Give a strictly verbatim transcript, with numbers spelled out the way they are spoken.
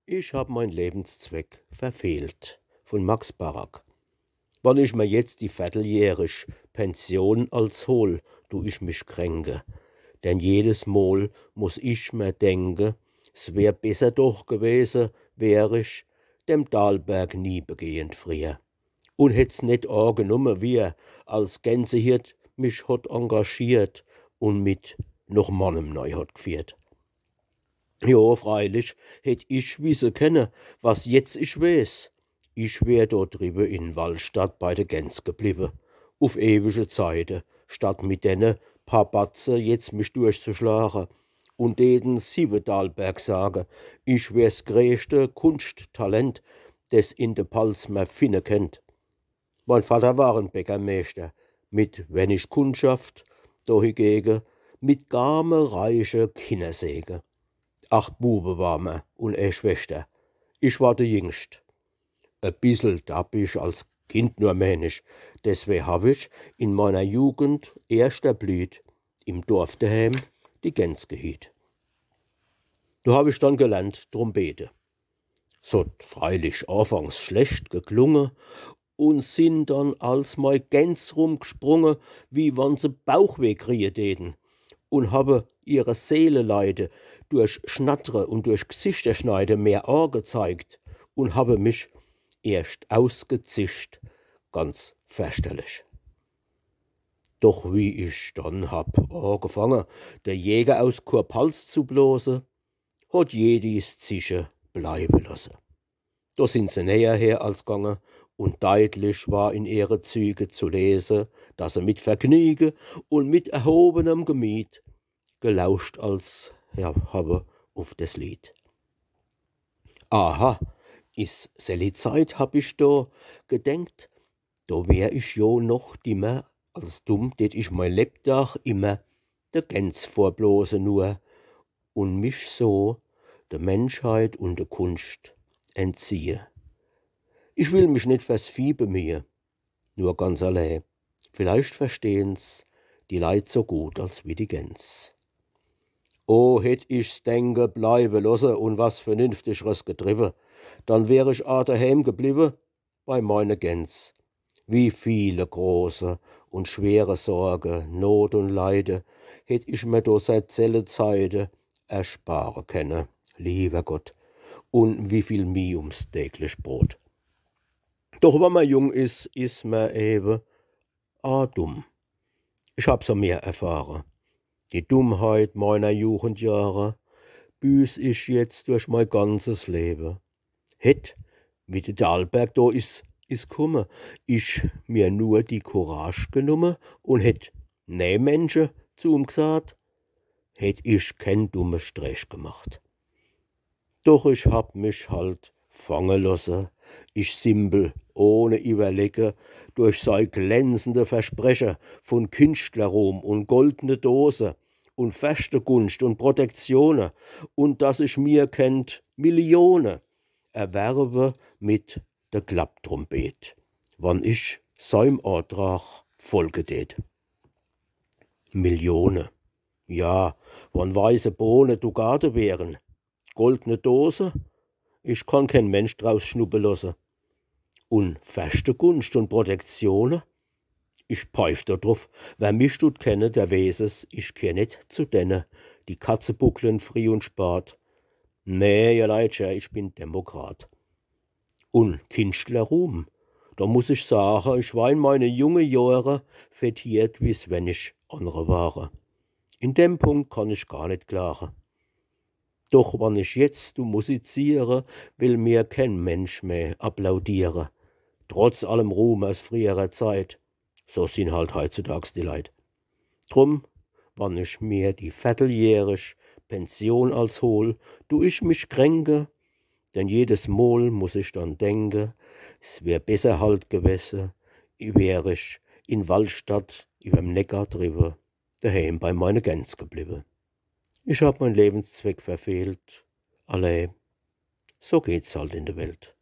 Ich hab mein Lebenszweck verfehlt. Von Max Barack. Wann ich mer jetzt die verteljährisch Pension als hol, du ich mich kränke. Denn jedes Mol muss ich mer denke, s wär besser doch gewese, wär ich dem Dalberg nie begehent frieher. Un hätt's net agenumme, wie er als Gänsehirt mich hot engagiert un mit noch mannem nei hot gfiehrt. Jo, freilich hätt ich wisse kenne, was jetzt ich weeß. Ich wär do driwwe in Wallstadt bei de Gäns gebliwwe, uf ewige Zeite, statt mit denne paar Batze jetzt mich durchzuschlage un deden siwwe Dalberg sage, ich wär's greeschte Kunschttalent, des in de Palz mer finne kennt. Mein Vatter war en Bäckermeeschter, mit wenig Kundschaft, do higege mit gar me reiche Kinnersege. Acht Buwe war mer un e Schwester. Ich war de Jingscht. E bissel dapp ich als Kind nur, meen ich. Deswe hab ich in meiner Jugend erschter Blüt im Dorf deheem die Gäns gehiet. Do hab ich dann gelernt Trompete. S hot freilich afangs schlecht geklunge un sin dann als mei Gäns rumgsprunge, wie wann se Bauchweh krieje däten, un habe ihre Seeleleide durch Schnattre un durch Gsichterschneide mer agezeigt un habe mich erscht ausgezischt, ganz ferchterlich. Doch wie ich dann hab agefange, de Jäger aus Kurpalz zu blose, hot jedi s Zische bleiwe losse. Do sin se näher her als gange, un deitlich war in ihre Züge zu lese, dass se mit Vergnüge un mit erhobenem Gemiet gelauscht als, ja, habe uf des Lied. Aha, is selli Zeit, hab ich do gedenkt, do wär ich jo noch dimmer als dumm, det ich mei Lebdag immer de Gäns vorblose nur un mich so de Menschheit un de Kunscht entziehe. Ich will mich net fürs Vieh bemühe, nur ganz allee. Vielleicht verstehen's die Leit so gut als wie die Gäns. O, hätt ich's denke bleiwe losse un was Vernünftigres getriwwe, dann wär ich a deheem gebliwwe bei meine Gäns. Wie viele große un schwere Sorge, Not un Leide hätt ich mer do seit selle Zeite erspare kenne, liewer Gott, un wie viel Mieh ums täglich Brot. Doch wann mer jung is, is mer ewe a dumm. Ich hab's a mir erfahre, die Dummheit meiner Jugendjahre büß ich jetzt durch mei ganzes Lewe. Hätt, wie de Dalberg do is, is kumme, ich mir nur die Courage genumme un hätt nee Mensche zu em gsaat, hätt ich keen dumme Streich gemacht. Doch ich hab mich halt fange losse, ich simpel, ohne iwwerlege, durch sei glänzende Verspreche vun Kinschtlerruhm un goldne Dose un Ferschtegunscht un Protektione un dass ich mir kennt Millione erwerwe mit de Klapptrompet, wann ich seim Antrag folge tät. Millione. Ja, wann weiße Bohne Dukate wären, goldne Dose, ich kann keen Mensch draus schnuppe losse. Un Ferschtegunscht un Protektione, ich peif do druf, wer mich dut kenne, der weeß es, ich gheer net zu denne, die Katze bucklen frieh un spät. Nee, ihr Leitcher, ich bin Demokrat. Un Kinschtlerruhm, do muss ich sage, ich war in meine junge Johre fetiert, wie's wenig annre ware. In dem Punkt kann ich gar net klage. Doch wann ich jetzt du musiziere, will mir keen Mensch mehr applaudiere. Trotz allem Ruhm aus frierer Zeit, so sin halt heitzutags die Leit. Drum, wann ich mir die verteljährisch Pension als hol, du ich mich kränke, denn jedes Mol muss ich dann denke, s wär besser halt gewesse, wär ich in Wallstadt iwwerm Neckar driwwe, deheem bei meine Gäns gebliwwe. Ich hab mein Lebenszweck verfehlt, allee, so geht's halt in de Welt.